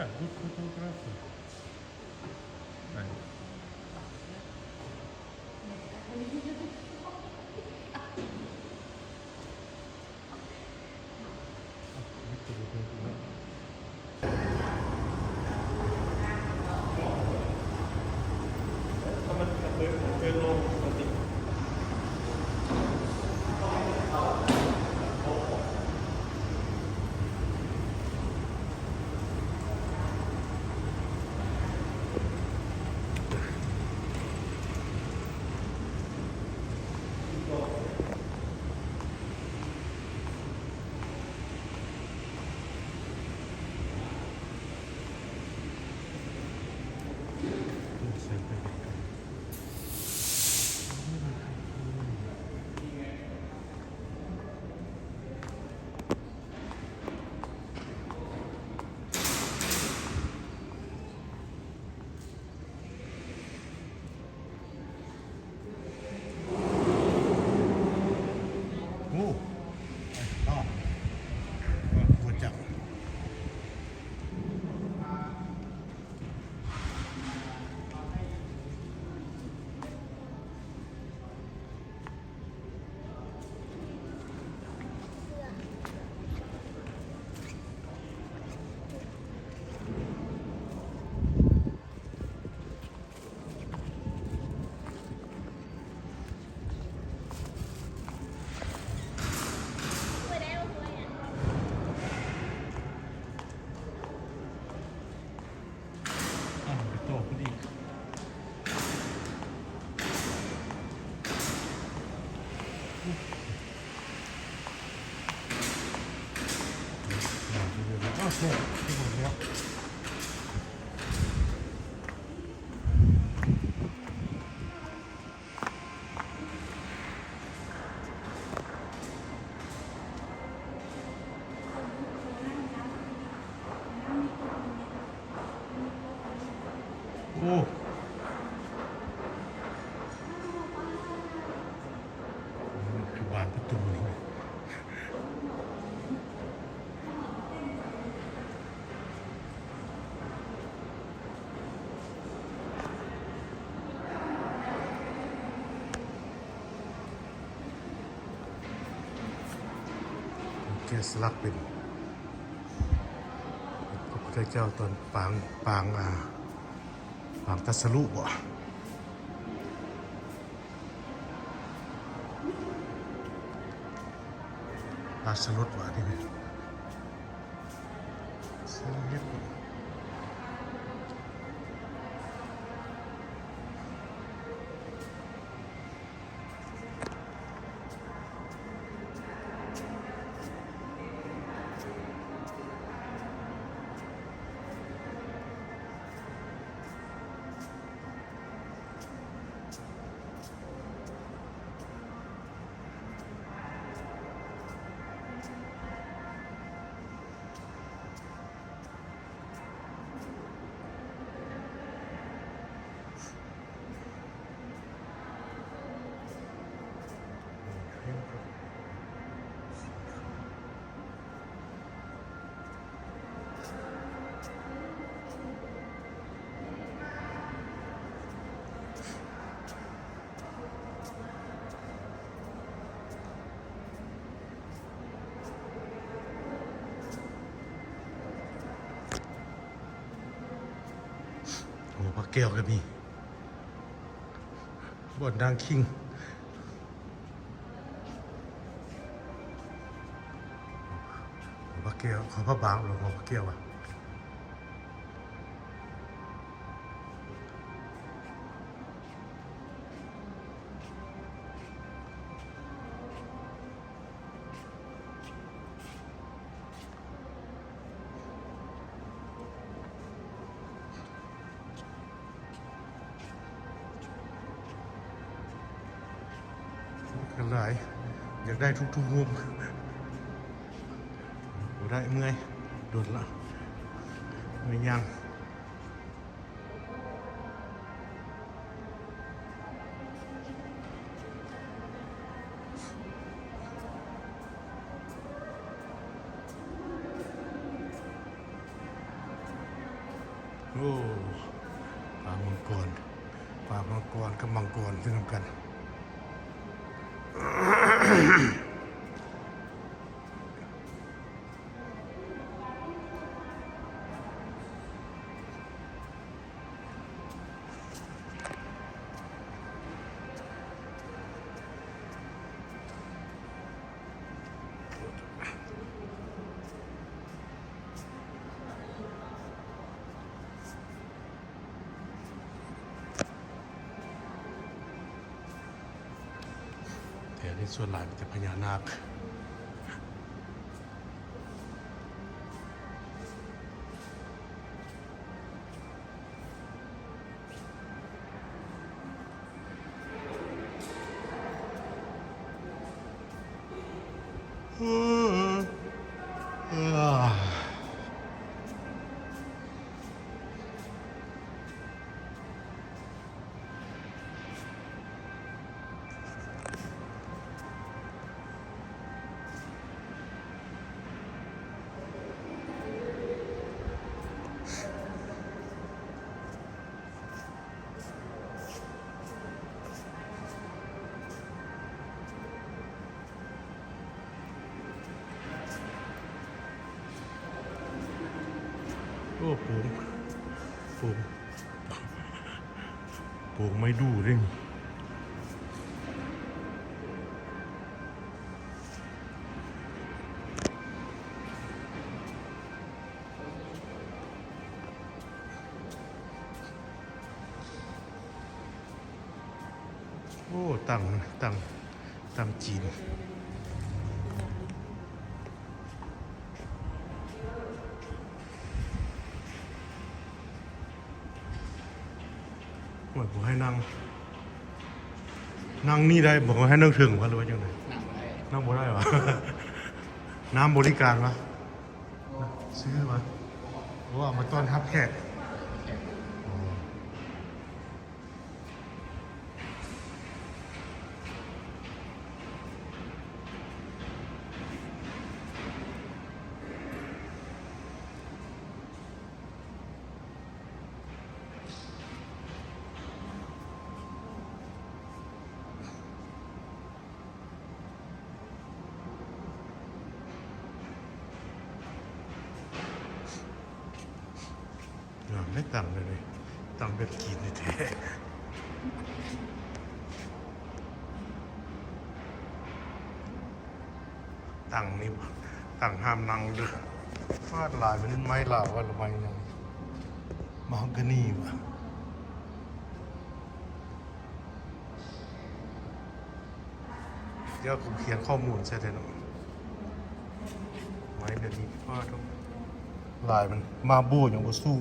Good photography. Right. ໂອ້ ໄປຕໍ່ ເອີ ບໍ່ຈັກ. ອ່ະ ໄປຕໍ່ພຸ້ນອີກ. ໂອເຄ ເກັບໝົດແລ້ວ. ໂອ້ ຄືບານປະຕູນີ້. ແກະສະຫຼັກເປັນພະພຸດທະເຈົ້າຕອນປາງ ປາງ ອາ ປາງຕັດສະຮູ້ບໍ? ລາຊະລົດຫວານີ້ ເຮັດ. ໂອ້ ພະແກ້ວກໍມີ ບ່ອນນັ່ງຄິງ ພະແກ້ວ ຂອງພະບາງ ຂອງພະແກ້ວວ່າ. ກໍຫຼາຍ ຢາກໄດ້ທຸກໆມຸມ ບໍ່ໄດ້ ເມື່ອຍ ດົນລະ ເມື່ອຍຍ່າງ. ໂ ໂອ້ ປາມັງກອນ ປາມັງກອນກັບມັງກອນຢູ່ນຳກັນ. ແຖວນີ້ສ່ວນຫຼາຍມີແຕ່ພະຍານາກ. ໂອ້ ປູກ ປູກ ປູກໄມ້ດູ່ເດ້. ໂອ້ ຕັ່ງ ຕັ່ງ ຕັ່ງຈີນ. ໂອ້ຍ ບໍ່ໃຫ້ນັ່ງ ນັ່ງນີ້ໄດ້ບໍ່? ໃຫ້ນັ່ງເທິງບໍ່ ຫຼືວ່າຈັ່ງໃດ? ນັ່ງບໍ່ໄດ້ ນັ່ງບໍ່ໄດ້ຫວາ? ນ້ຳບໍລິການຫວາ? ຊື້ຫວາ? ໂອ້ ເອົາມາຕ້ອນຮັບແຂກ. ອໍ. ງາມເດ້ ຕັ່ງແບບນີ້ ຕັ່ງແບບຈີນແທ້ໆ. ຕັ່ງນີ້ ຕັ່ງຫ້າມນັ່ງເດີ. ຟາດ ລາຍມັນໄມ້ລາວຫວາ ຫຼືໄມ້ຫຍັງ? ມາຮອກການີຫວາ? ດຽວ ຂຽນຂໍ້ມູນໃສ່ແທ້ເນາະ. ໄມ້ແບບນີ້ ປາດໂທ້ ລາຍມັນ ມາໂບຍັງບໍ່ສູ້